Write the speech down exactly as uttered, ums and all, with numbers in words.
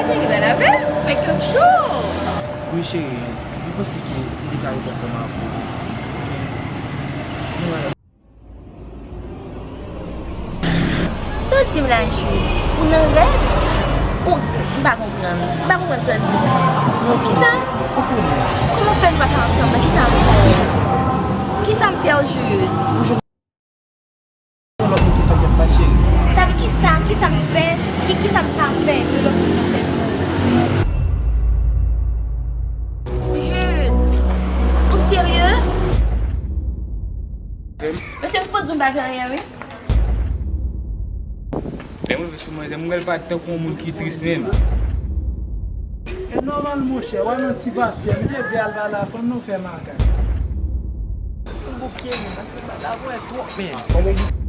Cheri, bèl avè, fè kè m cho. Wi, cheri, m panse ke m te ka ret ansanm avè w. Sa w di m la, Jude? Ou nan rèv? Ou, m pa konprann. M pa konprann sa w di m. Kisa? Kòman fè nou pa ka ansanm? Kisa m fè w? Kisa m fè w, Jude? Yon lòt moun ki fè kèt pa, cheri. Sa vle kisa? Kisa m fè? Ki, kisa m pa fè? Yon lòt moun nan fè pou ou. Jude, ou serye? Mesye, m fout di w m pa gen anyen, wi. Lè m rive sou manzè, m wè l pa tankou yon moun ki tris menm. E nòmal, monchè, w al nan ti pastè, m te vle al pale a fanm nan, w fè makak. Ti bouke, men, paske m pa ta wè twòp, men.